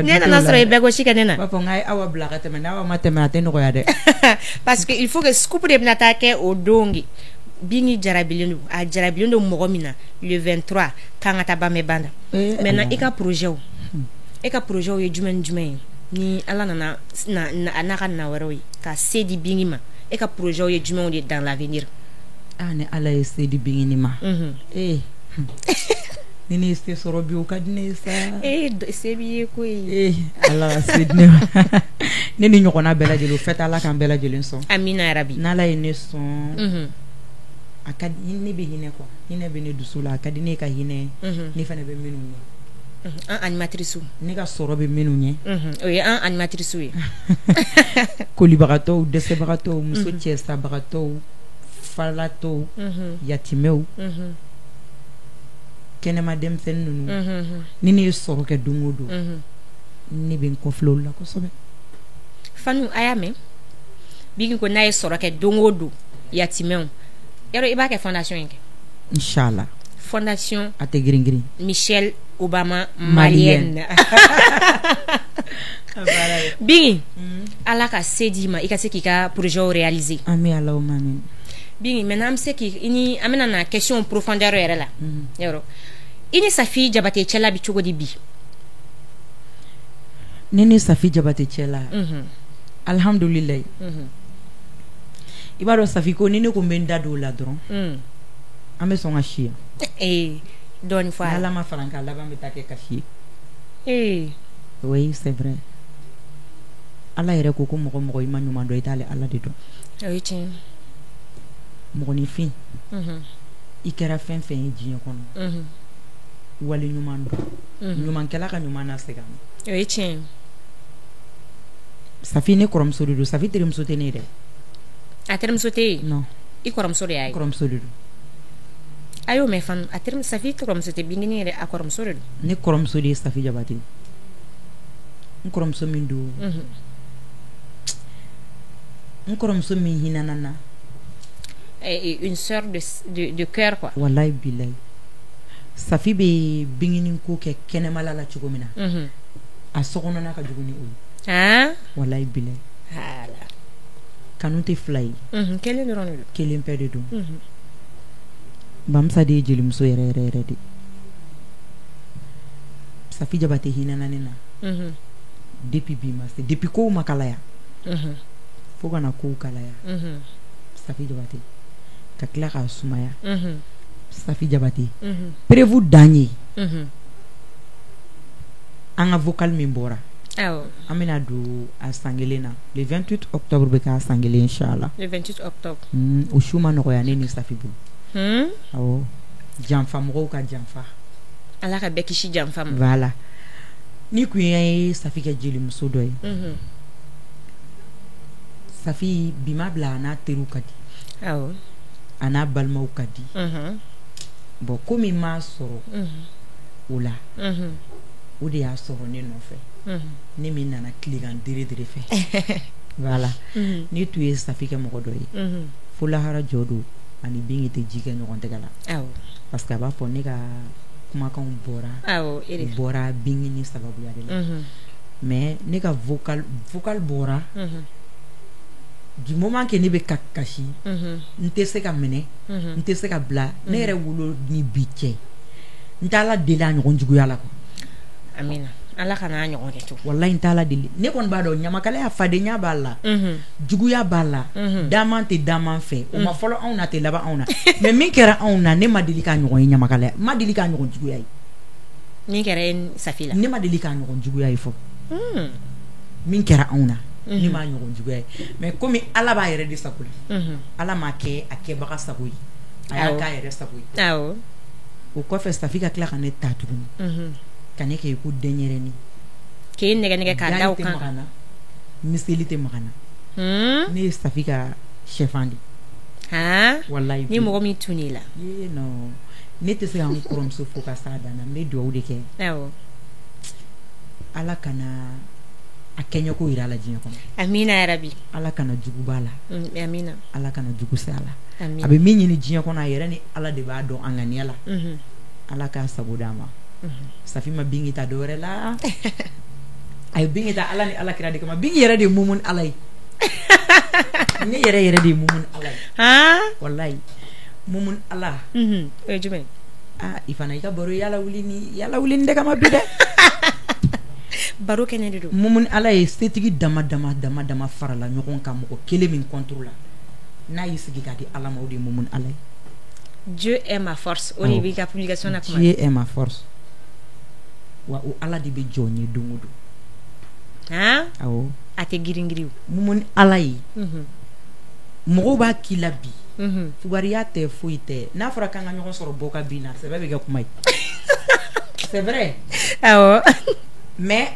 Ne nana sɔrɔ i bɛɛ gosi kɛ ne na. B'a fɔ n ka ye Awa bila ka tɛmɛ, n'Awa ma tɛmɛ a tɛ nɔgɔya dɛ. Parce que il faut que scoop de bɛna taa kɛ o don de. Bingi jarabilen don, a jarabilen don mɔgɔ min na le 23 k'an ka taa Banbe Banda. Maintenant i ka projet, e ka projet ye jumɛn ni jumɛn ye? Ni Ala nana a n'a ka na wɛrɛw ye ka se di Bingi ma, e ka projet ye jumɛnw de dans l'avenir? Ah ni Ala ye se di Bingini ma. Ee ni ne ye se sɔrɔ bi o ka di ne ye sa. Ee se b'i ye koyi. Ee Ala ka se di ne ma. Ne ni ɲɔgɔnna bɛɛ lajɛlen, o fɛt Ala k'an bɛɛ lajɛlen sɔn. Amina yarabi. N'Ala ye ne sɔn. A ka di ne bɛ hinɛ quoi, hinɛ bɛ ne dusu la, a ka di ne ka hinɛ, ne fana bɛ minnu ɲɛ. An animatrice. Ne ka sɔrɔ bɛ minnu ɲɛ. O ye an animatrice ye. Kolibagatɔw, dɛsɛbagatɔw, muso cɛsabagatɔw, falatɔw, yatimɛw, kɛnɛma denmisɛnnin ninnu, ni ne ye sɔrɔ kɛ don o don, ne bɛ n kɔfilɛ olu la kosɛbɛ. Fanu a y'a mɛn, Bingi ko n'a ye sɔrɔ kɛ don o don, yatimɛw, yarɔ i b'a kɛ fondation in kɛ. Inchallah. Fondation a tɛ girin girin. Michelle Obama malienne. Bingi, Ala ka se d'i ma i ka se k'i ka projet réaliser. Ami Allahumma amin. Bingi, maintenant an bɛ se k'i ni an bɛna na question profondeur yɛrɛ la. Yarɔ i ni Safi Jabate cɛla bɛ cogo di bi? Ne ni Safi Jabate cɛla, alhamdulilayi. I b'a dɔn Safi ko ni ne ko n bɛ n da don o la dɔrɔn, an bɛ sɔn ka si yan. Ee dɔɔni fɔ a la. N'Ala ma fara n kan, laban bɛ taa kɛ kasi ye. Oui, c'est vrai. Ala yɛrɛ ko ko mɔgɔ mɔgɔ i ma ɲuman dɔn, i t'ale Ala de dɔn. O ye tiɲɛ. Mɔgɔninfin, i kɛra fɛn fɛn ye diɲɛ kɔnɔ, wale ɲuman don, ɲumankɛla ka ɲuman na segin a ma. O ye tiɲɛ ye. Safi ne kɔrɔmuso de don. Safi terimuso tɛ ne ye dɛ. A terimuso tɛ yen? Non. I kɔrɔmuso de y'a ye? Kɔrɔmuso de don. A y'o mɛn fana, a teri Safi kɔrɔmuso tɛ Bingini yɛrɛ, a kɔrɔmuso de don. Ne kɔrɔmuso de ye Safi Jabate. N kɔrɔmuso min don, n kɔrɔmuso min hinɛna na. Une sœur de cœur, quoi. Wallahi bilahi, Safi bɛ Bingini ko kɛ kɛnɛmala la cogo min na, a sokɔnɔna ka jugu ni o ye. Wallahi bilahi. Kanu tɛ fila ye. Kelen dɔrɔn de don. Kelen pɛ de don. Bamusa de ye jelimuso yɛrɛ yɛrɛ yɛrɛ de. Safi Jabate hinɛna ne na depuis bi ma se, depuis kow ma kalaya fo ka na kow kalaya. Safi Jabate ka tila k'a sumaya. Safi Jabate, preuve dan ye an ka vocal min bɔra. An bɛna don a san kelen na, le 28 octobre bɛ k'a san kelen, inchallah. Le 28 octobre. O su ma nɔgɔya ne ni Safi bolo. Awɔ, janfa mɔgɔw ka janfa. Ala ka bɛɛ kisi janfa ma. Voilà, ni kun ye Safi kɛ jelimuso dɔ ye. Safi bi ma bila, a n'a teriw ka di, a n'a balimaw ka di. Bon, ko min m'a sɔrɔ o la, o de y'a sɔrɔ ne nɔfɛ, ne min nana tilegan dere dere fɛ. Voilà, ni tun ye Safi kɛ mɔgɔ dɔ ye, fo lahara jɔ don ani Bingi tɛ ji kɛ ɲɔgɔn tɛgɛ la, parce que a b'a fɔ ne ka kumakanw bɔra, u bɔra Bingini sababuya de la. Mais ne ka vocal bɔra du moment que ne bɛ ka kasi, n tɛ se ka minɛ, n tɛ se ka bila. Ne yɛrɛ wolo ni bi cɛ, n tɛ Ala deli a ɲɔgɔn juguya la quoi. Amina, Ala kana ɲɔgɔn kɛ tugun. Wallahi, n tɛ Ala deli. Ne kɔni b'a dɔn ɲamakalaya fadenya b'a la, juguya b'a la, daman tɛ daman fɛ. O ma fɔlɔ anw na, tɛ laban anw na. Mais min kɛra anw na, ne ma deli k'a ɲɔgɔn ye ɲamakalaya, n ma deli k'a ɲɔgɔn juguya ye. Min kɛra e Safi la? Ne ma deli k'a ɲɔgɔn juguya ye fɔlɔ. Min kɛra anw na, ne m'a ɲɔgɔn juguya ye. Mais komi Ala b'a yɛrɛ de sago la, Ala m'a kɛ a kɛbaga sago ye, a y'a k'a yɛrɛ sago ye. O kɔfɛ, Safi ka tila ka ne ta tuguni ka ne kɛ ko denyɛrɛnin. K'e nɛgɛ nɛgɛ k'a da o kan. Miseli tɛ maga n na. Ne ye Safi ka sɛfan de. Wallahi. Ni mɔgɔ min tun la. Ye non, ne tɛ se ka n kɔrɔmuso fo ka s'a dan na. N bɛ dugawu de kɛ, Ala kana a kɛɲɛko yira a la diɲɛ kɔnɔ. Amina yarabi. Ala kana jugu b'a la. Amina. Ala kana jugu se a la. A bɛ min ɲini diɲɛ kɔnɔ, a yɛrɛ ni Ala de b'a dɔn a ŋaniya la. Ala k'a sago d'a ma. Safi ma Bingi ta dɔwɛrɛ la, a ye Bingi ta Ala ni Ala kira de kama. Bingi yɛrɛ de ye mumuni Ala ye. Ne yɛrɛ yɛrɛ de ye mumuni Ala ye. Wallahi, mumuni Ala. O ye jumɛn? Aa, i fana, i ka baro yala wuli ni yala wuli ni de kama bi dɛ. Baro kɛnɛ de don. Mumuni Ala ye setigi dama dama dama dama farala ɲɔgɔn kan mɔgɔ kelen min contre la, n'a y'i sigi k'a di Ala ma, o de ye mumuni Ala ye. Dieu est ma force, o de b'i ka publication na kuma. Dieu est ma force, wa o Ala de bɛ jɔ n ye don o don. Awɔ. A tɛ girin girin. Mumuni Ala ye, mɔgɔw b'a k'i la bi, fugariya tɛ, foyi tɛ. N'a fɔra k'an ka ɲɔgɔn sɔrɔ bɔ ka bin na, sɛbɛ bɛ kɛ kuma ye, c'est vrai. Mais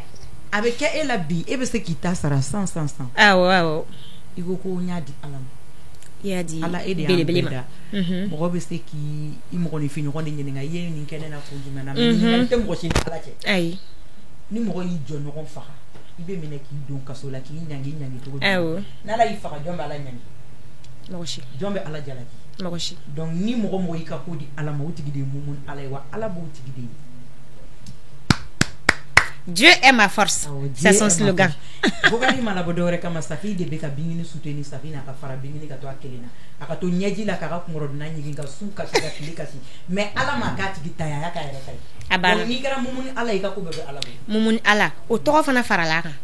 a bɛ kɛ e la bi, e bɛ se k'i ta sara san san san. Awɔ awɔ. I ko ko n y'a di Ala ma. I y'a di Ala, e de y'an belebele bɛɛ ma. da. Mɔgɔ bɛ se k'i i mɔgɔninfin ɲɔgɔn de ɲininka i ye nin kɛ ne na kun jumɛn na, mais ɲininkali tɛ mɔgɔ si ni Ala cɛ. Ayi. Ni mɔgɔ y'i jɔ ɲɔgɔn faga, i bɛ minɛ k'i don kaso la, k'i ɲangi ɲangi cogo jumɛn? N'Ala y'i faga, jɔn bɛ Ala ɲangi? Mɔgɔ si. Jɔn bɛ Ala jalaki? Mɔgɔ si. Donc ni mɔgɔ mɔgɔ y'i ka ko di Ala ma, o tigi de ye mumuni Ala ye, wa Ala b'o tigi de ye. Dieu est ma force. C'est son slogan. Vocal ma labɔ dɔwɛrɛ kama, Safi de bɛ ka Bingini soutenir. Safi n'a ka fara Bingini ka to a kelen na, a ka to ɲɛji la, k'a ka kunkɔrɔdonna ɲigin, ka su kasi, ka tile kasi, mais Ala ma k'a tigi ta ye, a y'a k'a yɛrɛ ta ye. A banna. Donc n'i kɛra mumuni Ala ye, i ka ko bɛɛ bɛ Ala bolo. Mumuni Ala, o tɔgɔ fana farala a kan.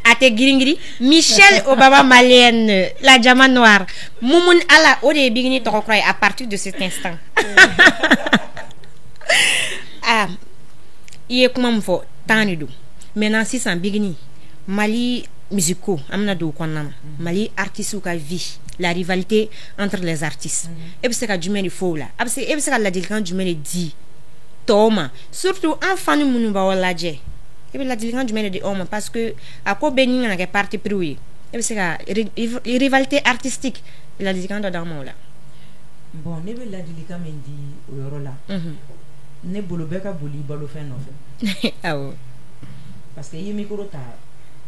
A tɛ girin girin. Michelle Obama malienne, la diamant noir. Mumuni Ala, o de ye Bingini tɔgɔ kura ye à partir de cet instant. Ah, i ye kuma min fɔ, temps de don. Maintenant sisan, Bingini, Mali Musique ko, an bɛna don o kɔnɔna na. Mali artistes ka vie, la rivalité entre les artistes, e bɛ se ka jumɛn de fɔ o la? A bɛ se, e bɛ se ka ladilikan jumɛn de di tɔw ma, surtout an fani minnu b'aw lajɛ? E bɛ ladilikan jumɛn de di aw ma? Parce que a ko bɛɛ ni kana kɛ parti pris ye. E bɛ se ka rivalité artistique, ladilikan dɔ d'an ma o la? Bon, ne bɛ ladilikan min di o yɔrɔ la, ne bolo, bɛɛ ka boli i balofɛn nɔfɛ. Parce que i ye micro ta,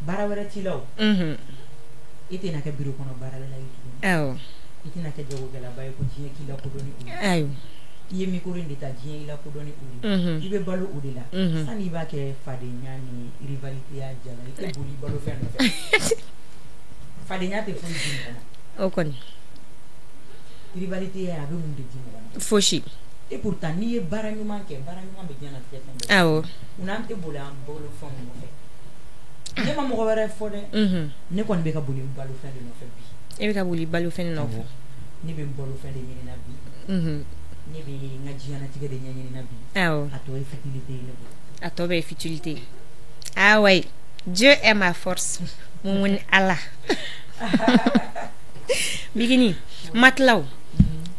baara wɛrɛ t'i la o. E tɛna kɛ bureau kɔnɔ baarakɛla ye tuguni. I tɛna kɛ jagokɛlaba ye ko diɲɛ k'i lakodɔn ni o ye. I ye micro in de ta, diɲɛ y'i lakodɔn ni o ye. I bɛ balo o de la. Sani i b'a kɛ fadenya ni rivalité ya jala, i tɛ boli i balofɛn nɔfɛ. Fadenya tɛ foyi di mɔgɔ ma. O kɔni. Rivalité ya, a bɛ mun de di mɔgɔ ma? Fosi. Et pourtant, n'i ye baara ɲuman kɛ, baara ɲuman bɛ diɲɛlatigɛ fɛn bɛɛ. Munna an tɛ boli an bolofɛnw nɔfɛ? Ne ma mɔgɔ wɛrɛ fɔ dɛ. Ne kɔni bɛ ka boli n balofɛn de nɔfɛ bi. E bɛ ka boli balofɛn de nɔfɛ. Ne bɛ n balofɛn de ɲini na bi. Ne bɛ n ka diɲɛlatigɛ de ɲɛɲini na bi. A tɔ ye futilité ye ne bolo. A tɔ bɛɛ ye futilité ye. Ah ouais, Dieu est ma force, Mumuni Ala. Bigini Matlaw,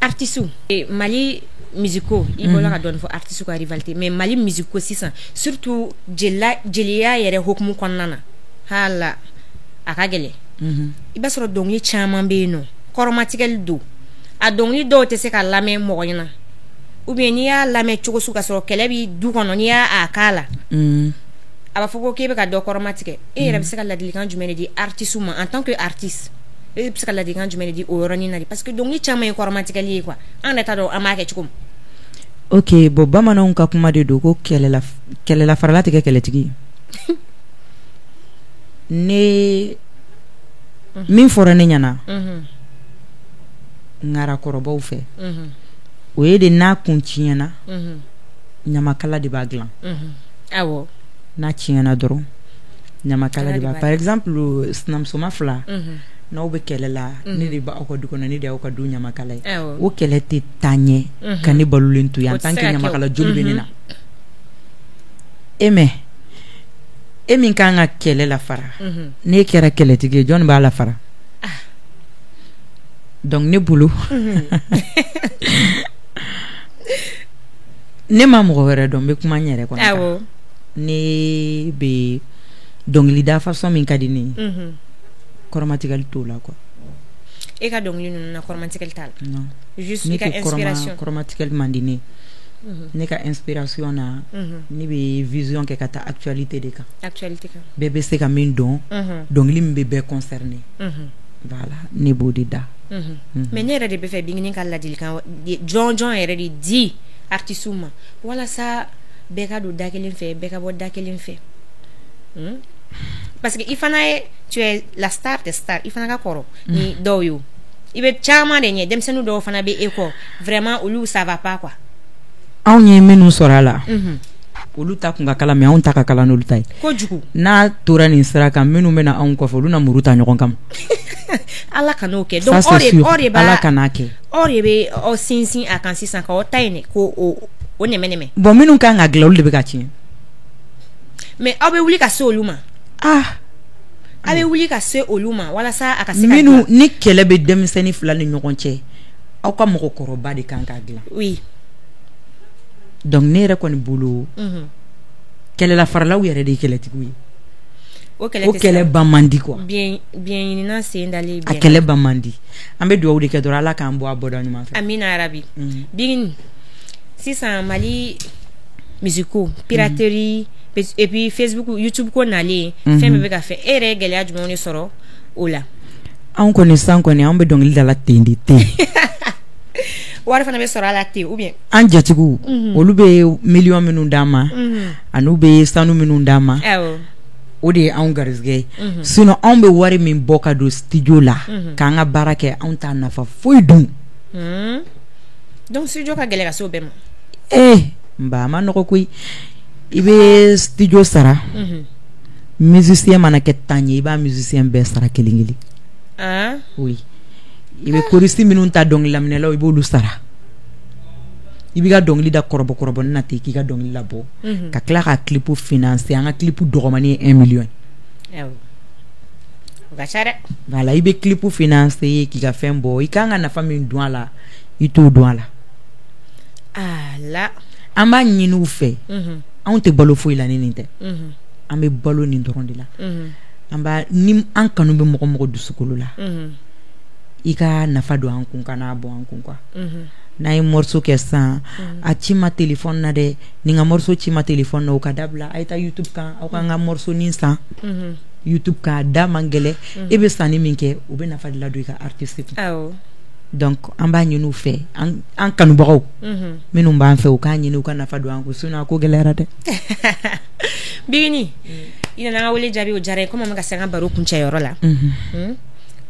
artistes Mali musique, i bɔra ka dɔɔni fɔ artistes ka rivalité, mais Mali musique sisan, surtout jeliya yɛrɛ hukumu kɔnɔna na, hala a ka gɛlɛn. I b'a sɔrɔ dɔnkili caman bɛ yen nɔ, kɔrɔmatigɛli don. A dɔnkili dɔw tɛ se ka lamɛn mɔgɔ ɲɛna, ou bien n'i y'a lamɛn cogo sugu ka sɔrɔ kɛlɛ b'i du kɔnɔ, n'i y'a k'a la, a b'a fɔ ko k'e bɛ ka dɔ kɔrɔmatigɛ. E yɛrɛ bɛ se ka ladilikan jumɛn de di artiste ma? En tant que artiste, e bɛ se ka ladilikan jumɛn de di o yɔrɔnin na de? Parce que dɔnkili caman ye kɔrɔmatigɛli ye quoi, an yɛrɛ t'a dɔn an b'a kɛ cogo min. Ok, bon, bamananw ka kuma de don ko kɛlɛla kɛlɛla farala tɛ kɛ kɛlɛtigi ye. Ne min fɔra ne ɲɛna ŋarakɔrɔbaw fɛ, o ye de n'a kun tiɲɛna, ɲamakala de b'a dilan. N'a tiɲɛna dɔrɔn, ɲamakala de b'a, par exemple, sinamusoma fila, n'aw bɛ kɛlɛ la, ne de b'aw ka du kɔnɔ, ne de y'aw ka du ɲamakala ye. O kɛlɛ tɛ taa ɲɛ ka ne balolen to yen en tant que ɲamakala joli bɛ ne na. E mɛ e min kan ka kɛlɛ la fara, n'e kɛra kɛlɛtigi ye, jɔnni b'a la fara? Donc ne bolo, ne ma mɔgɔ wɛrɛ dɔn, n bɛ kuma n yɛrɛ kɔnɔ. Ne bɛ dɔnkilida façon min ka di ne ye, kɔrɔmatigɛli t'o la quoi. E ka dɔnkili ninnu na, kɔrɔmatigɛli t'a la? Non. Juste i ka inspiration. Kɔrɔmatigɛli man di ne ye. Ne ka inspiration na, ne bɛ vision kɛ ka taa actualité de kan. Actualité kan. Bɛɛ bɛ se ka min dɔn, dɔnkili min bɛ bɛɛ concerné, voilà, ne b'o de da. Mais ne yɛrɛ de bɛ fɛ Bigini ka ladilikan jɔnjɔn yɛrɛ de di artistes ma, walasa bɛɛ ka don da kelen fɛ, bɛɛ ka bɔ da kelen fɛ. Parce que i fana ye, tu es la star des stars, i fana ka kɔrɔ ni dɔw ye o. I bɛ caman de ɲɛ, denmisɛnnin dɔw fana bɛ e kɔ, vraiment olu, ça va pas quoi. Anw ye minnu sɔrɔ a la, olu ta kun ka kalan, mais anw ta ka kalan n'olu ta ye. Kojugu. N'a tora nin sira kan, minnu bɛna anw kɔfɛ, olu na muru ta ɲɔgɔn kama. Ala kan'o kɛ. Donc aw de b'a, Ala kan'a kɛ. Aw de bɛ aw sinsin a kan sisan k'aw ta in ko o nɛmɛ nɛmɛ. Bon, minnu kan ka dilan, olu de bɛ ka tiɲɛ. Mais aw bɛ wuli ka se olu ma. Ah. Aw bɛ wuli ka se olu ma walasa a ka se ka minnu ni kɛlɛ bɛ denmisɛnnin fila ni ɲɔgɔn cɛ, aw ka mɔgɔkɔrɔba de kan k'a dilan. Donc ne yɛrɛ kɔni bolo, kɛlɛla faralaw yɛrɛ de ye kɛlɛtigiw ye. O kɛlɛ O kɛlɛ ban man di quoi. Bien ɲinina sen dalen. A kɛlɛ ban man di. An bɛ dugawu de kɛ dɔrɔn, Ala k'an bɔ a bɔda ɲuman fɛ. Amina yarabi. Bigini, sisan Mali musique, piraterie et puis Facebook, YouTube ko nalen, fɛn bɛɛ bɛ ka fɛn. E yɛrɛ ye gɛlɛya jumɛnw de sɔrɔ o la? Anw kɔni, sisan kɔni, anw bɛ dɔnkili da la ten de ten. Wari fana bɛ sɔrɔ a la ten, ou bien? An jatigiw, olu bɛ miliyɔn minnu d'an ma, ani bɛ sanu minnu d'an ma, o de ye anw garijɛgɛ ye. Sinon anw bɛ wari min bɔ ka don studio la k'an ka baara kɛ, anw t'a nafa foyi dun. Donc studio ka gɛlɛn ka se o bɛɛ ma. Ee nba, a ma nɔgɔ koyi. I bɛ studio sara, musicien mana kɛ 10 ye, i b'a musicien bɛɛ sara kelen kelen. Oui, i bɛ choriste minnu ta, dɔnkili laminɛlaw, i b'olu sara. I b'i ka dɔnkili da kɔrɔbɔ kɔrɔbɔ na ten k'i ka dɔnkili labɔ, ka tila ka clip financer. An ka clip dɔgɔmani ye 1 million ye. O ka ca dɛ. Voilà, i bɛ clip financer k'i ka fɛn bɔ, i kan ka nafa min dun a la, i t'o dɔn a la. Ala. An b'a ɲini u fɛ. Anw tɛ balo foyi la ni nin tɛ. An bɛ balo nin dɔrɔn de la. An b'a ni an kanu bɛ mɔgɔ mɔgɔ dusukolo la, i ka nafa don an kun, ka n'a bɔ an kun quoi. N'a ye morceau kɛ sisan, a ci ma téléphone na dɛ, nin ka morceau ci ma téléphone na, o ka dabila. A ye taa YouTube kan, aw k'an ka morceau nin san YouTube kan, a da man gɛlɛn. E bɛ sanni min kɛ, o bɛ nafa de ladon i ka artiste kun. Donc an b'a ɲini u fɛ, an kanubagaw minnu b'an fɛ, u k'a ɲini u ka nafa don an kun, sinon a ko gɛlɛyara dɛ. Bigini, i nana an ka wele jaabi, o diyara n ye. Komi an bɛ ka se an ka baro kuncɛyɔrɔ la,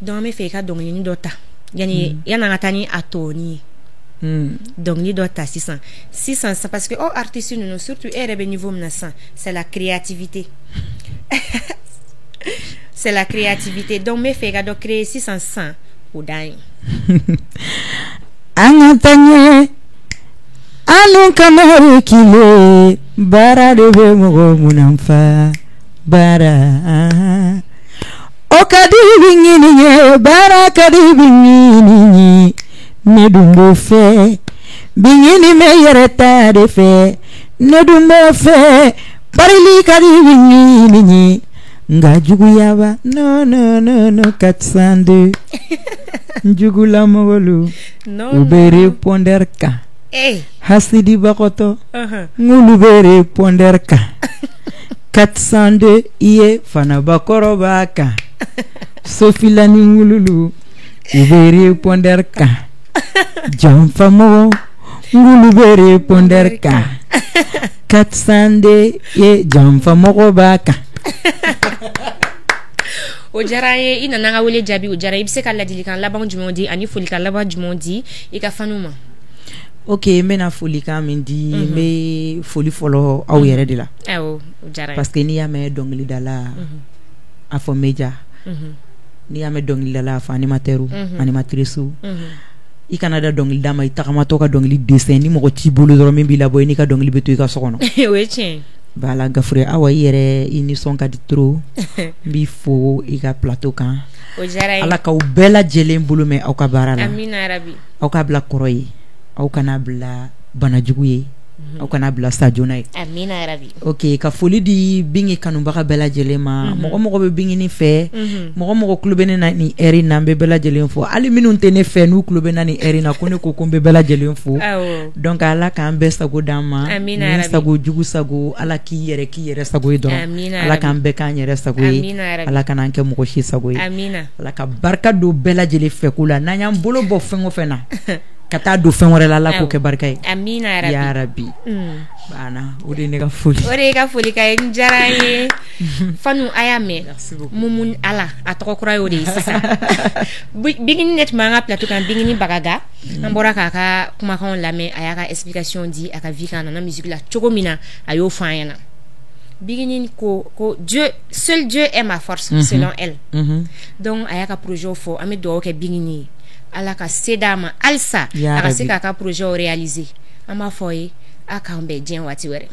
donc an bɛ fɛ i ka dɔnkilinin dɔ ta yani yan'an ka taa ni a tɔɔni ye. Dɔnkili dɔ ta sisan sisan, parce que aw artiste ninnu, surtout e yɛrɛ bɛ niveau min na sisan, c'est la créativité, c'est la créativité. Donc n bɛ fɛ i ka dɔ créer sisan sisan k'o d'an ye. An ka taa ɲɛ, an kana reculer. Baara de bɛ mɔgɔ munnafa, baara o ka di bi ɲini ye, baara ka di bi ɲini ye. Ne dun b'o fɛ bi ɲini, bɛ yɛrɛ ta de fɛ, ne dun b'o fɛ. Parili ka di bi ɲini ye, nka juguyaba, non non non non, 402 jugulamɔgɔlu u bɛ répondeur kan, hasidibagɔtɔ n'olu bɛ répondeur kan, 402 i ye fanabakɔrɔba kan, sofilani wululu u bɛ répondeur kan, janfamɔgɔ n'olu bɛ répondeur kan, 402 ye janfamɔgɔ b'a kan. O diyara an ye. I nana an ka wele jaabi, o diyara. I bɛ se ka ladilikan laban jumɛn di ani folikan laban jumɛn di i ka faniw ma? Ok, n bɛna folikan min di, n bɛ foli fɔlɔ aw yɛrɛ de la. Awɔ, o diyara n ye. Parce que n'i y'a mɛn dɔnkilidala, a fɔ média, n'i y'a mɛn dɔnkilidala, a fɔ animateur, animatrice. I kana da dɔnkilida ma i tagamatɔ ka dɔnkili dessin. Ni mɔgɔ t'i bolo dɔrɔn min b'i labɔ, i n'i ka dɔnkili bɛ to i ka so kɔnɔ. O ye tiɲɛ ye. Voilà, Gafure Awa, i yɛrɛ i nisɔn ka di trop, n b'i fo i ka plateau kan. O diyara n ye. Ala k'aw bɛɛ lajɛlen bolo mɛn aw ka baara la. Amina yarabi. Aw k'a bila kɔrɔ ye, aw kana bila banajugu ye, aw kana bila sa joona ye. Amina yarabi. Ok, ka foli di Bingi kanubaga bɛɛ lajɛlen ma. Mɔgɔ mɔgɔ bɛ Bingini fɛ, mɔgɔ mɔgɔ tulo bɛ ne na nin heure in na, n bɛ bɛɛ lajɛlen fo. Hali minnu tɛ ne fɛ, n'u tulo bɛ na nin heure in na, ko ne ko ko n bɛ bɛɛ lajɛlen fo. Donc Ala k'an bɛɛ sago d'an ma. Amina ni yarabi. Sago jugu sago, Ala k'i yɛrɛ k'i yɛrɛ sago ye dɔrɔn. Amina Ala yarabi. k'an bɛɛ k'an yɛrɛ sago ye. Amina yarabi. Ala kan'an kɛ mɔgɔ si sago ye. Amina. Ala ka barika don bɛɛ lajɛlen fɛ ko la, n'an y'an bolo bɔ fɛn o fɛn na ka taa don fɛn wɛrɛ la, Ala k'o kɛ barika ye. Amina yarabi. Ya rabi. Banna, o de ye ne ka foli. O de ye ka folikan ye. N diyara n ye. Fanu, a y'a mɛn. Merci beaucoup. Mumu Ala, a tɔgɔ kura y'o de ye sisan. Bigini ne tun b'an ka plateau kan, Bigini Bagaga. An bɔra k'a ka kumakanw lamɛn, a y'a ka explication di a ka vie kan, a nana musique la cogo min na, a y'o fɔ an ɲɛna. Bigini ko ko Dieu, seul Dieu est ma force, selon elle. Donc a y'a ka projet fɔ, an bɛ dugawu kɛ Bigini ye. Ala ka se d'a ma halisa Ya a ka se Rabbi. k'a ka projet réaliser. An b'a fɔ ye a k'an bɛn diɲɛ waati wɛrɛ.